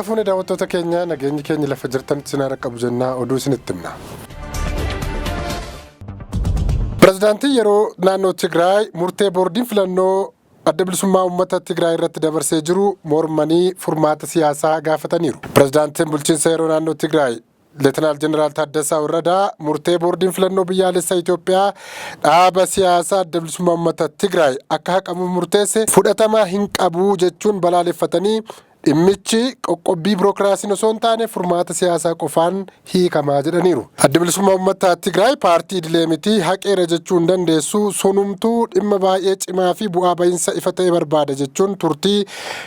Harka fuune daawwattoota keenya, nageenyi keenya lafa jirtanitti isin haa qabu jennaa, oduu isinitti himna. Pireezidaantiin yeroo naannoo Tigraay murtee boordiin filannoo Adda Bilisummaa Uummata Tigraay irratti dabarsee jiru mormanii furmaata siyaasaa gaafataniiru. Pireezidaantiin bulchiinsa yeroo naannoo Tigraay Leetinaal Jeneraal Taaddasaa Warradaa murtee boordiin filannoo biyyaalessaa Itoophiyaa dhaaba siyaasaa Adda Bilisummaa Uummata Tigraay akka haqamuuf murteesse fudhatama hin qabu jechuun balaaleffatanii, dhimmichi qoqqobbii birookiraasiin osoo hin taane furmaata siyaasaa qofaan hiikamaa jedhaniiru. Adda Bilisummaa Uummata Tigraay paartii idilee miti, haqeera jechuu hin dandeessu, sunumtuu dhimma baay'ee cimaa fi bu'aa bahinsa ifa ta'e barbaada jechuun turtii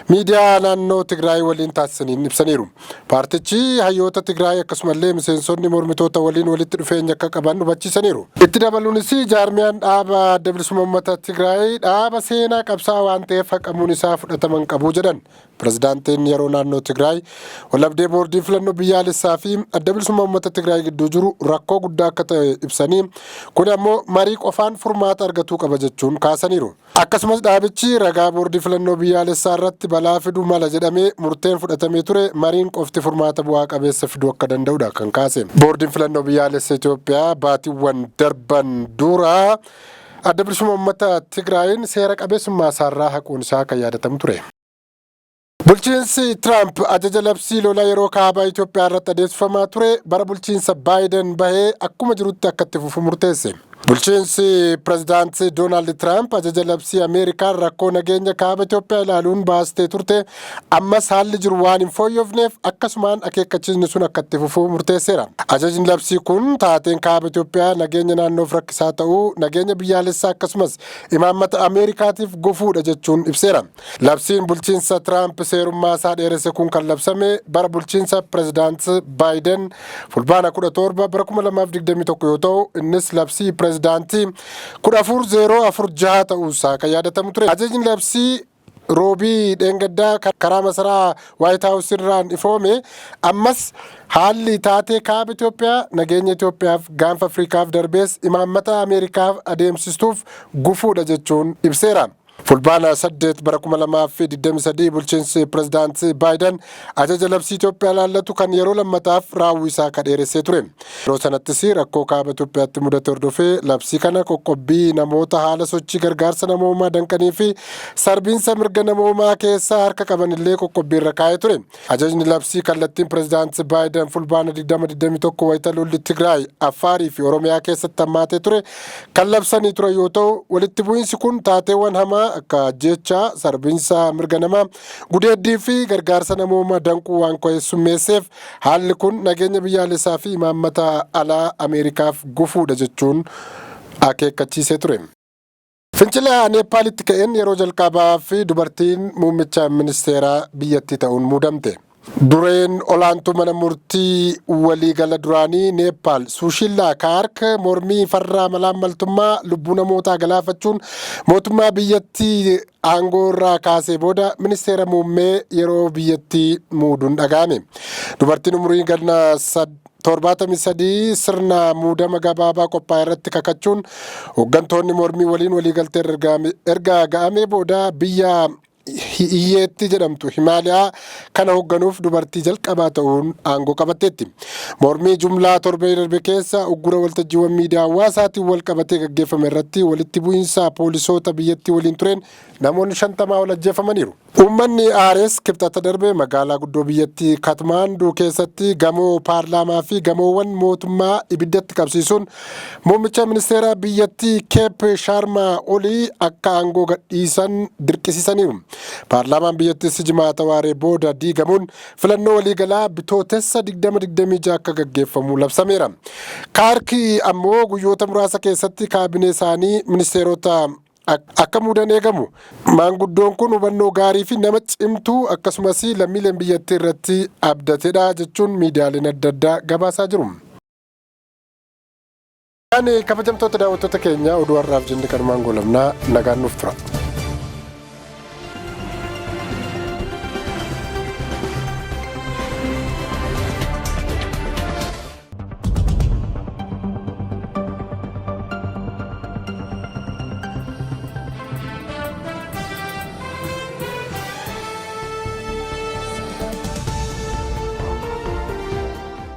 miidiyaa naannoo Tigraay waliin taasisaniin ibsaniiru. Paartichi hayyoota Tigraay akkasumallee miseensonni mormitoota waliin walitti dhufeenya akka qaban hubachiisaniiru. Itti dabaluunis, jaarmiyaan dhaaba Adda Bilisummaa Uummata Tigraay dhaaba seenaa qabsaa'aa waan ta'eef haqamuun isaa fudhatama hin qabu jedhan. Pireezidaantiin yeroo naannoo Tigraay waldhabdee boordii filannoo biyyaalessaa fi Adda Bilisummaa Uummata Tigraay gidduu jiru rakkoo guddaa akka ta'e ibsanii, kun ammoo marii qofaan furmaata argatuu qaba jechuun kaasaniiru. Akkasumas dhaabichi ragaa boordii filannoo biyyaalessaa irratti balaa fiduu mala jedhamee murteen fudhatamee ture mariin qofti furmaata bu'aa qabeessa fiduu akka danda'udha kan kaase. Boordiin filannoo biyyaalessa Itoophiyaa baatiiwwan darban dura Adda Bilisummaa Uummata Tigraayin seera qabeessummaa isaarraa haquun isaa kan yaadatamu ture. Bulchiinsi Tiraamp ajaja labsii lolaa yeroo kaabaa Itoophiyaa irratti adeemsifamaa ture bara bulchiinsa Baayiden bahee akkuma jirutti akka itti fufu murteesse. Bulchiinsi pirezidaantii Doonaald Tiraamp ajaja labsii Ameerikaan rakkoo nageenya kaaba Itoophiyaa ilaaluun baastee turte ammas haalli jiru waan hin fooyyofneef akkasumaan akeekkachiisni sun akka itti fufu murteesseera. Ajajni labsii kun taateen kaaba Itoophiyaa nageenya naannoof rakkisaa ta'uu, nageenya biyyaalessaa akkasumas imaammata Ameerikaatiif gufuudha jechuun ibseera. Labsiin bulchiinsa Tiraamp seerummaa isaa dheeresse kun kan labsame bara bulchiinsa pirezidaant Baayiden Fulbaana 17 bara 2021 yoo ta'u, innis labsii pirezidaantii 14046 ta'uusaa kan yaadatamu ture. Ajajni labsii Roobii dheengaddaa karaa masaraa Waayit Haawus irraan ifoome ammas haalli taatee kaaba Itoophiyaa nageenya Itoophiyaaf, gaanfa Afrikaaf, darbees imaammata Ameerikaaf adeemsistuuf gufuudha jechuun ibseera. Fulbaana 8 bara 2023 bulchiinsi pirezidaantii Baayiden ajaja labsii Itoophiyaa laallatu kan yeroo lammataaf raawwii isaa ka dheeressee ture. Yeroo sanattis rakkoo kaaba Itoophiyaatti mudate hordofee labsii kana qoqqobbii namoota haala sochii gargaarsa namoomaa danqanii fi sarbiinsa mirga namoomaa keessaa harka qaban illee qoqqobbii irra kaa'ee ture. Ajajni labsii kallattiin pirezidaantii Baayiden Fulbaana 2021 wayita lolli Tigraay, Affaarii fi Oromiyaa keessatti hammaatee ture kan labsanii turan yoo ta'u, walitti bu'iinsi kun taateewwan hamaa akka ajjeechaa, sarbiinsa mirga namaa, gudeeddii fi gargaarsa namoomaa danquu waan keessummeesseef haalli kun nageenya biyyaalessaa fi imaammata alaa Ameerikaaf gufuudha jechuun akeekkachiisee ture. Fincila Neepaalitti ka'een yeroo jalqabaa fi dubartiin muummicha ministeeraa biyyattii ta'uun muudamte. Dureen olaantuu mana murtii waliigala duraanii Neepaal Suushillaa Kaark mormii farra malaammaltummaa lubbuu namootaa galaafachuun mootummaa biyyattii aangoo irraa kaasee booda ministeera muummee yeroo biyyattii muuduun dhaga'ame. Dubartiin umurii ganna 73 sirna muudama gabaabaa qophaa'e irratti kakachuun hooggantoonni mormii waliin waliigaltee erga ga'amee booda biyya hiyyeetti jedhamtu Himaaliyaa kana hoogganuuf dubartii jalqabaa ta'uun aangoo qabatteetti. Mormii jumlaa torbee darbe keessa uggura waltajjiiwwan miidiyaa hawaasaatiin wal qabatee gaggeeffame irratti walitti bu'iinsa poolisoota biyyattii waliin tureen namoonni 50 ol ajjeefamaniiru. Uummanni Aares Kibxata darbe magaalaa guddoo biyyattii Katmaanduu keessatti gamoo paarlaamaa fi gamoowwan mootummaa ibiddatti qabsiisuun muummicha ministeera biyyattii Keep Sharmaa Olii akka aangoo gadhiisan dirqisiisaniiru. Paarlaamaan biyyattiis Jimaata waaree booda diigamuun filannoo waliigalaa Bitootessa 2026 akka gaggeeffamu labsameera. Kaarki ammoo guyyoota muraasa keessatti kaabinee isaanii ministeerota akka muudan eegamu. Maanguddoon kun hubannoo gaarii fi nama cimtuu akkasumas lammiileen biyyattii irratti abdatedha jechuun miidiyaaleen adda addaa gabaasaa jiru. Kabajamtoota daawwattoota keenya, oduu har'aaf jenne kanumaan goolabnaa, nagaan nuuf tura.